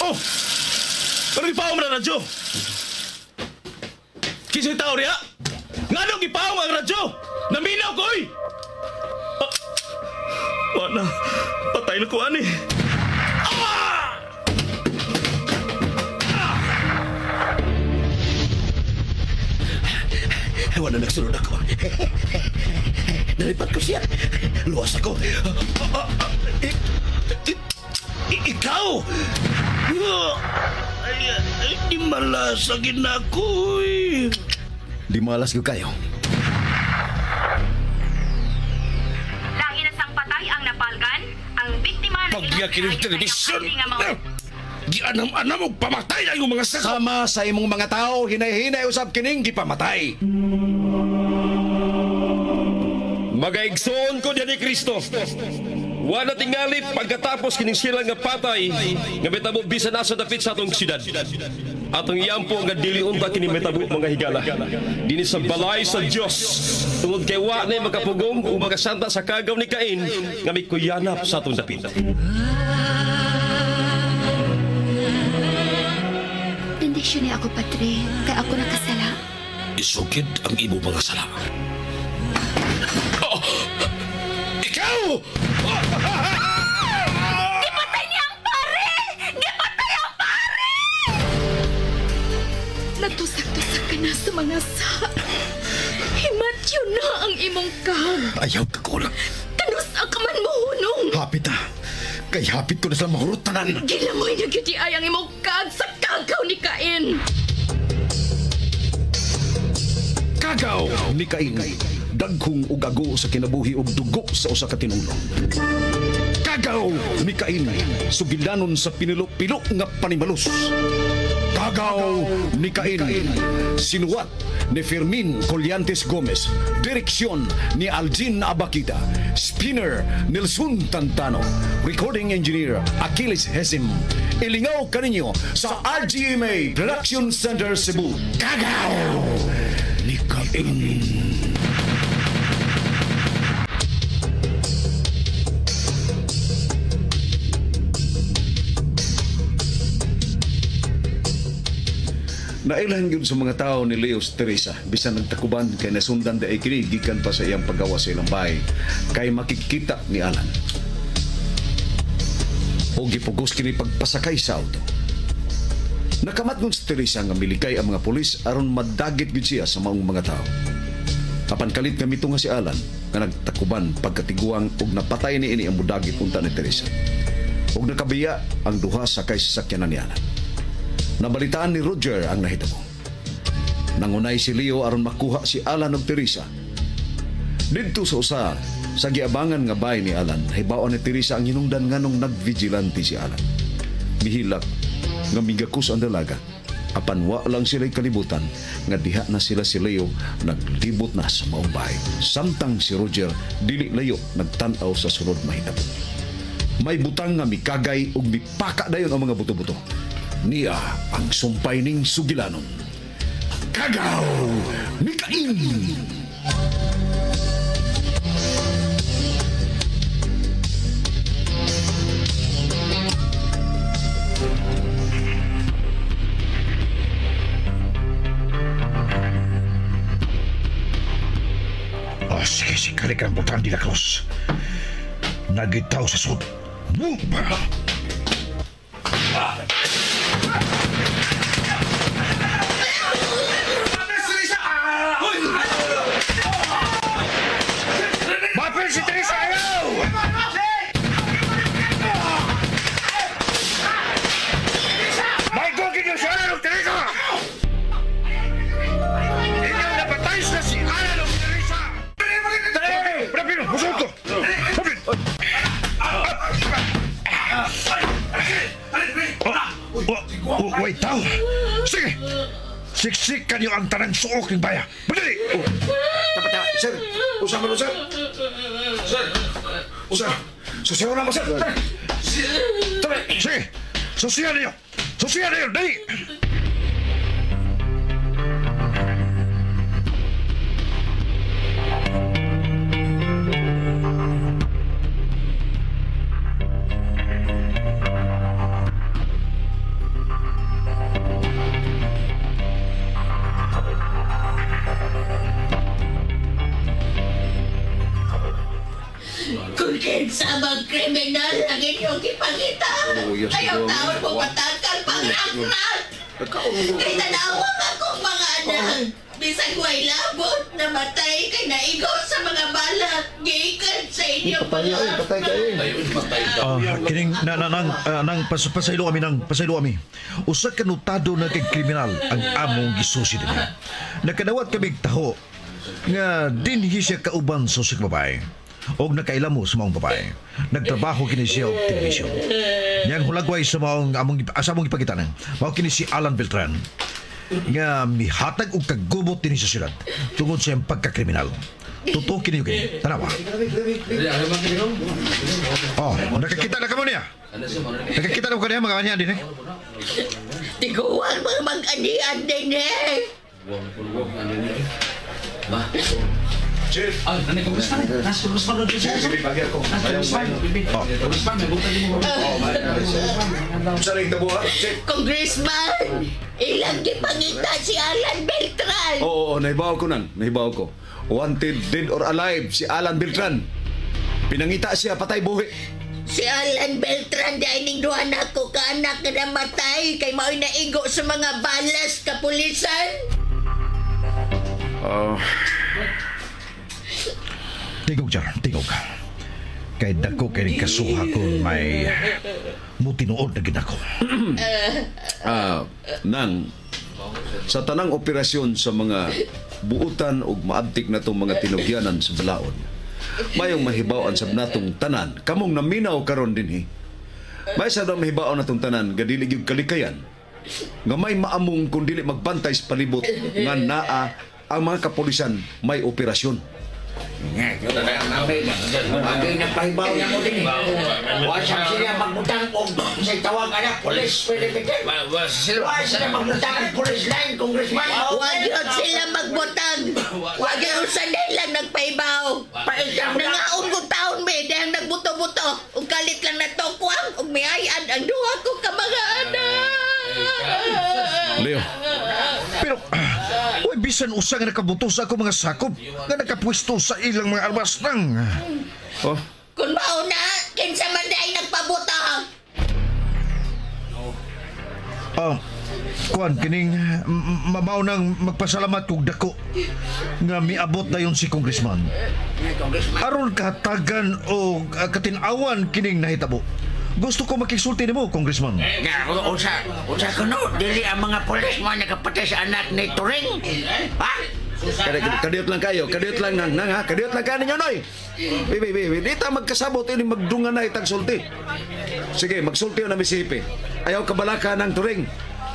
Oh! Pero gipaom na radyo! Kisa'y tao riya? Nganong gipaom ang radyo? Naminaw ko, oy! Ah, wala. Patay na ko, ani. Ah! Ah! Wala nagsunod ako. Nalipat ko siya. Luwas ako. Ikaw! Ay, di malas ang ako, eh. Di malas ko kayo. Lahi na sang patay ang napalgan, ang biktima na Pagyakin ng telebisyon! Gianam-anam og pamatay ang iyong mga sako! Sama sa imong mga tao, hinay-hinay usab kining gipamatay. Magaigsoon ko diyan ni Kristo. Wala tingali pagkatapos kining sila nga patay nga mitabo bisan asa dapit sa atong syudad. Atong iyampo nga dili unta kini mitabo mga higala. Dinhi sa balay sa Dios tungod kay wa nay makapugong ug makasanta sa kagaw ni Cain nga mikuyanap sa atong dapit. Bendisyon niya ako, Padre, kay ako nakasala. Isukid ang imo mga sala. Oh! Ikaw! Gipatay niya ang pare! Gipatay ang pare! Natusak-tusak ka na sa mga sa. Himatyo na ang imong kag. Ayaw ka ko lang. Kanus ang kaman mo hunong. Hapit ah. Kay hapit ko na sila mahurot tanan. Gilangoy na gyud ay ang imong kag sa kagaw ni Cain. Kagaw ni Cain. Dagkong ug ago sa kinabuhi ug dugo sa usa ka tinulo. Kagaw ni Cain. Sugilanon sa pinilo-pilo nga panimalus. Kagaw ni Cain. Sinuwat ni Fermin Collantes Gomez. Direksyon ni Aljin Abakita. Spinner Nelson Tantano. Recording engineer Achilles Hesim. Ilingaw kaninyo sa RGMA Production Center Cebu. Kagaw ni Cain. Nailhan yun sa mga tao ni Leo Teresa, bisan nagtakuban kay nasundan da kini gikan pa sa iyang paggawa sa ilang bahay, kay makikita ni Alan. O gipugos kini pagpasakay sa auto. Nakamatngon si Teresa nga milikay ang mga pulis aron madagit gyud siya sa maong mga tao. Apan kalit nga mito nga si Alan nga nagtakuban pagkatiguang og napatay ni ini ang mudagit unta ni Teresa. Og nakabiya ang duha sakay sa sakyanan ni Alan. Nabalitaan ni Roger ang nahitabo. Nangunay si Leo aron makuha si Alan og Teresa. Didto sa usa sa giabangan nga bahay ni Alan, hibaon ni Teresa ang hinungdan nganong nagvigilante si Alan. Mihilak nga migakos ang dalaga. Apan wa lang sila'y kalibutan nga diha na sila si Leo naglibot na sa maong bahay. Samtang si Roger dili layo nagtan-aw sa sulod mahitabo. May butang nga mikagay ug mipaka dayon ang mga buto-buto. Niya ang sumpay ning sugilanon. Kagaw ni Cain! Oh, sige, si Kalik ang butang di la Cruz. Nagitaw sa sud. Bumba! Mapil si Teresa ayaw! May gugin niyo si Alan og Teresa! Ikaw napatay na si Alan og Teresa! Dali! Rapino! Musod ko! Rapino! Wait, tao! Sige! Siksik kanyo ang tanang suok ng baya! Madali! Dapat na, sir! Usap mo, sir! Sir! Sir! Susiyaw na mo, sir! Dali! Sige! Susiyan ninyo! Susiyan ninyo! Dali! Kung kinsa mang kriminal ang inyong ipangita, ayaw taon mo patakal pang-rakrak. Kay tanawang akong mga anak. Bisag way labot, namatay kay naigo sa mga balak. Gikan sa inyong mga Patay kayo. Kining na na nang nang pasaylo kami nang pasaylo kami. Usa ka notado na kay kriminal ang among gisusi dinhi. Nakadawat kami taho nga dinhi siya kauban sa usang babae. Og nakailamo sa maong babae. Nagtrabaho kini siya og telebisyon. Niyang hulagway sa maong among sa among ipakita nang. Mao kini si Alan Beltran nga mihatag og kagubot dinhi sa syudad tungod sa iyang pagkakriminal. Totoo kini kini. Tanawa. Oh, nakakita na kamo niya. Nakakita na ko niya mga anihan din eh. Tiguang mga mag-anihan din eh. Chief. Sa ring tabo ha? Chief. Congressman, ilang gipangita si Alan Beltran. Oo, nahibaw ko nang. Nahibaw ko. Wanted dead or alive si Alan Beltran. Pinangita siya patay buhi. Si Alan Beltran dahil ning duha nako ka anak nga namatay kay mao'y naigo sa mga balas kapulisan. Tingog jar, tingog. Kay dako kay ning kasuha kung may mutinuod na gid ako. Nang sa tanang operasyon sa mga buutan ug maabtik na tong mga tinugyanan sa balaod. Mayong mahibaw-an sab natong tanan kamong naminaw karon dinhi. May sa daw mahibaw natong tanan nga dili gyud kalikayan nga may maamong kung dili magbantay sa palibot nga naa ang mga kapulisan may operasyon. Bagay na pahibaw na mo din. Wa sila magbutang og sa tawag anak police perimeter. Wa sila magbutang og police line, congressman. Wa gyud sila magbutang. Wa gyud usa nila nagpahibaw. Nangaon ko taon me dahil nagbuto-buto ug kalit lang na tokwang ug miayan ang duha ko ka mga anak. Leo. Pero uy, bisan usa nga nakabuto sa ako mga sakop nga nakapwesto sa ilang mga armas nang. Oh. Kung mao na, kinsa man di ay nagpabuto. Kuan kining mamaw nang magpasalamat kog dako nga miabot dayon si congressman. Aron kahatagan o katin-awan kining nahitabo. Gusto ko makigsulti nimo, congressman. Nga, usa kuno dili ang mga pulis mo nakapatay sa anak ni Turing. Ha? Kadiyot lang kayo, kadiyot lang nang nang ha, kadiyot lang kayo ninyo noy. Bibi, bibi, di ta magkasabot ini magdungan na itang sulti. Sige, magsulti na Mississippi. Ayaw kabalaka ng Turing.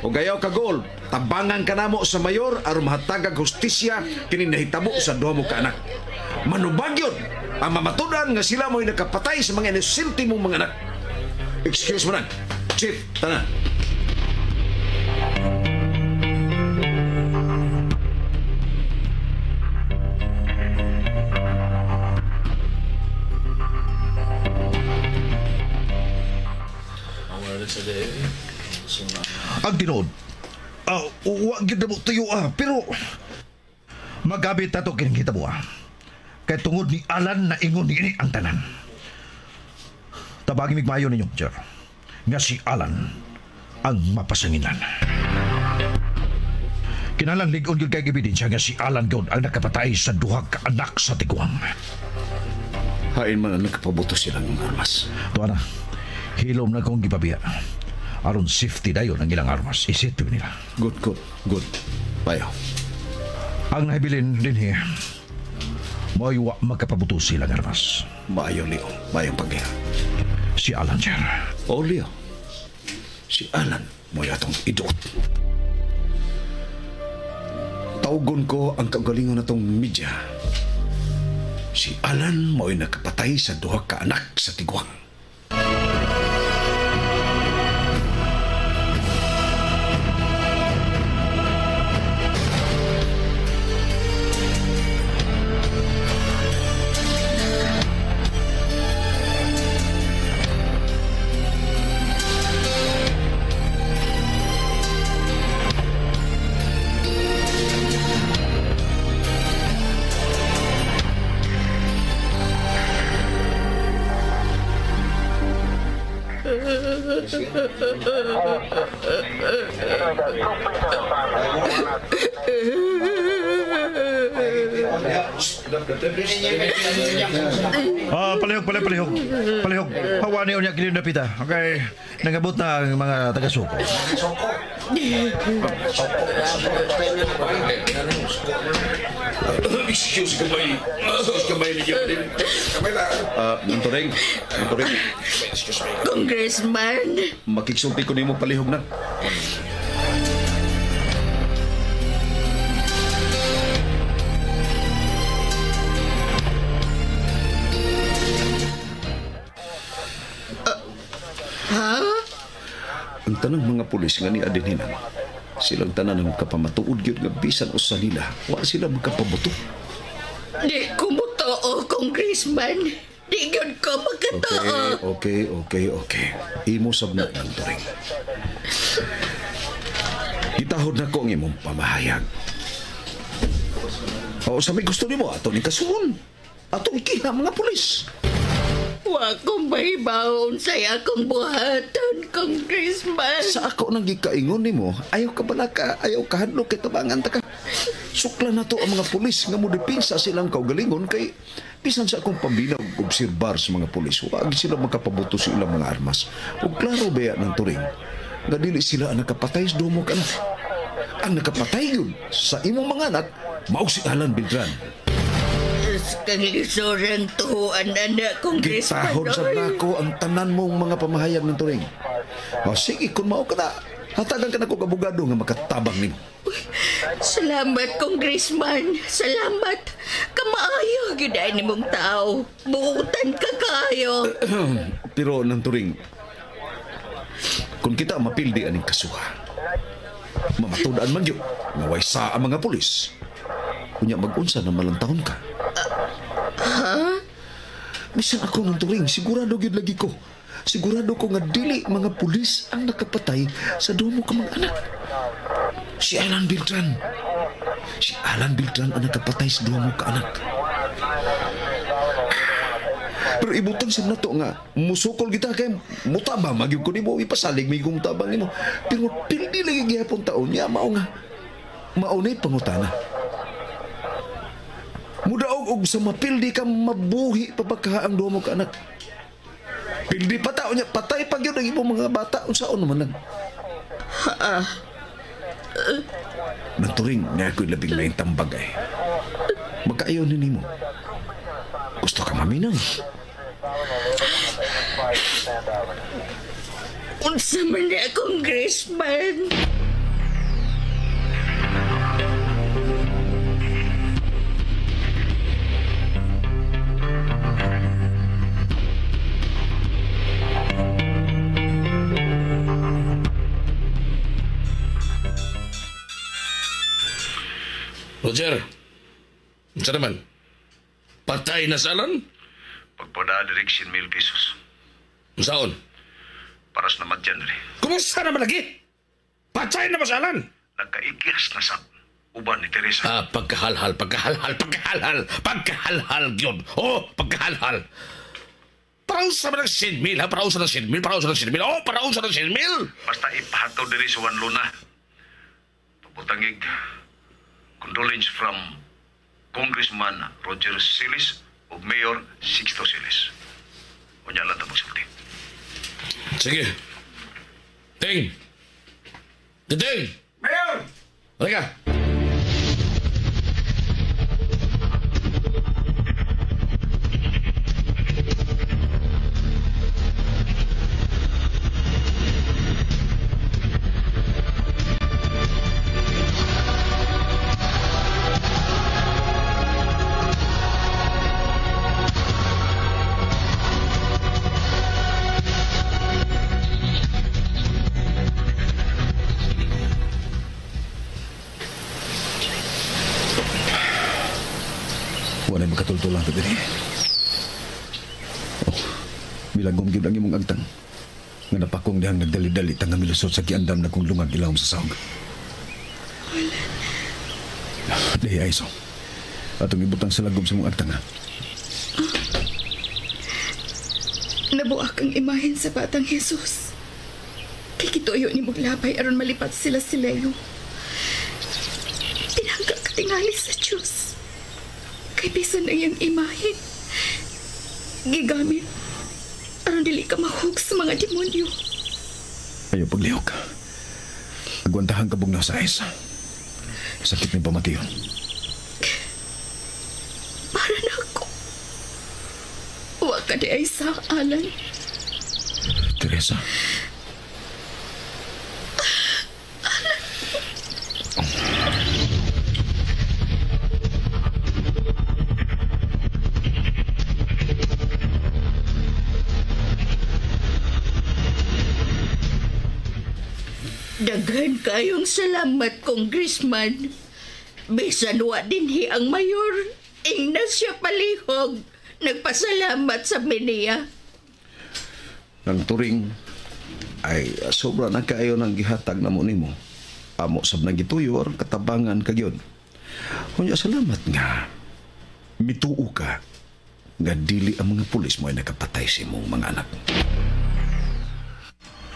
O gayaw ka goal, tabangan ka namo sa mayor aron mahatagag hustisya kini nahitabo sa duha mo ka anak. Manubag yun ang mamatudan nga sila mo'y nakapatay sa mga inosente mong mga anak. Excuse mo na. Chief, tana. Ang tinuod, wa gyud mo tuyo pero magabit ato kining hitabo Kay tungod ni Alan na ingon niini ang tanan. Tabagi migmayo ninyo, sir, nga si Alan ang mapasanginan. Kinalang lig-on gyud kay ebidensya nga si Alan gyud ang nakapatay sa duha ka anak sa tiguang. Hain man ang nakapabuto silang mga armas. Tuwa na, hilom na kong gipabiya. Aron safety dayon ang ilang armas. Isip nila. Good, good, good. Bayo. Ang nahibilin dinhi, mo'y wa makapabuto silang armas. Maayo, Leo. Maayong paghiya. Si Alan, sir. Oh, Leo. Si Alan mo'y atong iduot. Tawgon ko ang kaugalingon natong media. Si Alan mo'y nakapatay sa duha ka anak sa tiguang. Palihog, palihog, palihog. Palihog. Hawa niyo niya kini napita. Okay, nangabot na ang mga taga-suko. Excuse kamay. Excuse kamay niyo. Kamay na. Nanturing, Nanturing. Excuse me. Congressman. Makiksulti ko nimo palihog na. Ha? Ang tanang mga pulis nga ni Adinhinan, silang tanan ang kapamatuod gyud nga bisan usa nila, wa sila magkapabuto. Di ko motoo, Congressman. Di gyud ko makatoo. Okay. Imo sab na nang turing. Gitahod na ko ang imong pamahayag. O sa may gusto nimo ato ni kasuhon. Atong ikiha mga pulis. Wa kong mahibaon sa akong buhaton, Congressman. Sa ako nang gikaingon nimo, ayaw ka balaka, ayaw ka hadlok kay tabangan ta ka. Sukla na to ang mga pulis nga modepensa silang kaugalingon kay bisan sa akong pambinaw obserbar sa mga pulis, wag sila makapabuto sa ilang mga armas. Ug klaro baya ng turing nga dili sila ang nakapatay sa dumo ka anak. Ang nakapatay yun sa imong mga anak, mao si Alan Beltran. Kang tuan anak, Congressman. Gitahod sa nako ang tanan mong mga pamahayag ng turing. O sige, kung mao ka na, hatagan ka na kog abogado nga makatabang nimo. Salamat, Congressman. Salamat. Kamaayo gyud ay nimong tao. Buutan ka kaayo. Pero nang turing, kung kita mapildi aning kasuha, mamatud-an man gyud nga way sa ang mga pulis. Unya mag-unsa na malantahon ka. Ha? Bisan ako ng turing, sigurado gyud lagi ko. Sigurado ko nga dili mga pulis ang nakapatay sa dumo ka mga anak. Si Alan Beltran. Si Alan Beltran ang nakapatay sa dumo ka anak. Pero ibutang sa nato nga musukol kita kay mutabang magyud ko nimo, ipasalig mi kung mutabang nimo. Pero pildi lagi gihapon taon niya mao nga mao nay pangutana. Mudaog og sa mapildi ka mabuhi pa ba ka ang duha mo ka anak. Pildi pa tao niya, patay pa gyud ang imong mga bata unsaon naman nang. Ha. Nanturing niya ako'y labing may tambag ay. Magkaayon ni nimo. Gusto ka maminaw. Unsa man ni Congressman? Roger, unsa naman? Patay na sa Alan? Pagpadaan diri 100,000 pesos. Unsaon? Paras na madyan diri. Kumusta naman lagi? Patay na ba sa Alan? Nagkaikyas na sab. Uban ni Teresa. Ah, pagkahalhal, pagkahalhal, pagkahalhal, pagkahalhal yun. Oh, pagkahalhal. Parausa man ng 100,000, ha? Parausa ng 100,000, parausa ng 100,000. Oh, parausa ng 100,000. Basta ipahataw diri sa Juan Luna. Pabutangig condolence from Congressman Roger Silis ug Mayor Sixto Silis. Unya lang ta magsulti. Sige. Ting. Ting. Mayor! Halika. Wala makatultulan ka diri. Oh, bilagom gyud ang imong agtang. Nga napakong dihang nagdali-dali tanga milusot sa giandam na kong lungag ilawom sa sahog. Wala. Dihi ay so. Atong ibutang sa lagom sa imong agtang ha. Nabuak ang imahen sa Batang Jesus. Kay gituyo ni Muglabay aron malipat sila si Leo. Tinangga ka tingali sa Diyos. Kay bisan ang iyang imahen, gigamit aron dili ka mahug sa mga demonyo. Ayaw paglihok. Agwantahan ka bugnaw sa isa. Sakit ni pamatiyon. Para na ako. Wa ka di ay sa Alan. Teresa. Daghan kayong salamat, Congressman. Bisan wa dinhi ang mayor, ingna siya palihog. Nagpasalamat sa miniya. Nang turing ay sobra na kaayo ng gihatag na mo nimo. Amo sab nang gituyo aron katabangan ka gyud. Unya salamat nga mituo ka nga dili ang mga pulis mo ay nakapatay sa imong mga anak.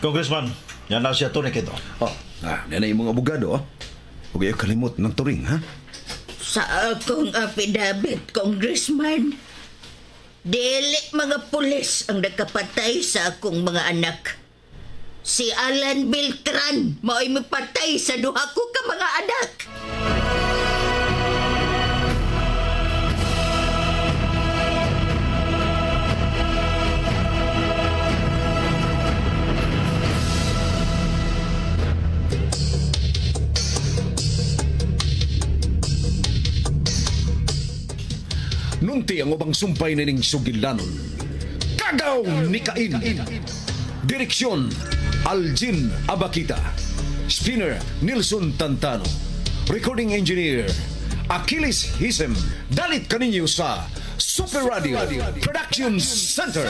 Congressman, yan na siya Tony Quito. Oh, yan na imong abogado, oh. Huwag kayo kalimot ng turing, ha? Sa akong affidavit, Congressman, dili mga pulis ang nakapatay sa akong mga anak. Si Alan Beltran mao'y mipatay sa duha ko ka mga anak. Nunti ang ubang sumpay nining sugilanon. Kagaw ni Cain. Direksyon, Aljin Abakita. Spinner, Nilson Tantano. Recording Engineer, Achilles Hisem. Dalit kaninyo sa Super Radio Production Center.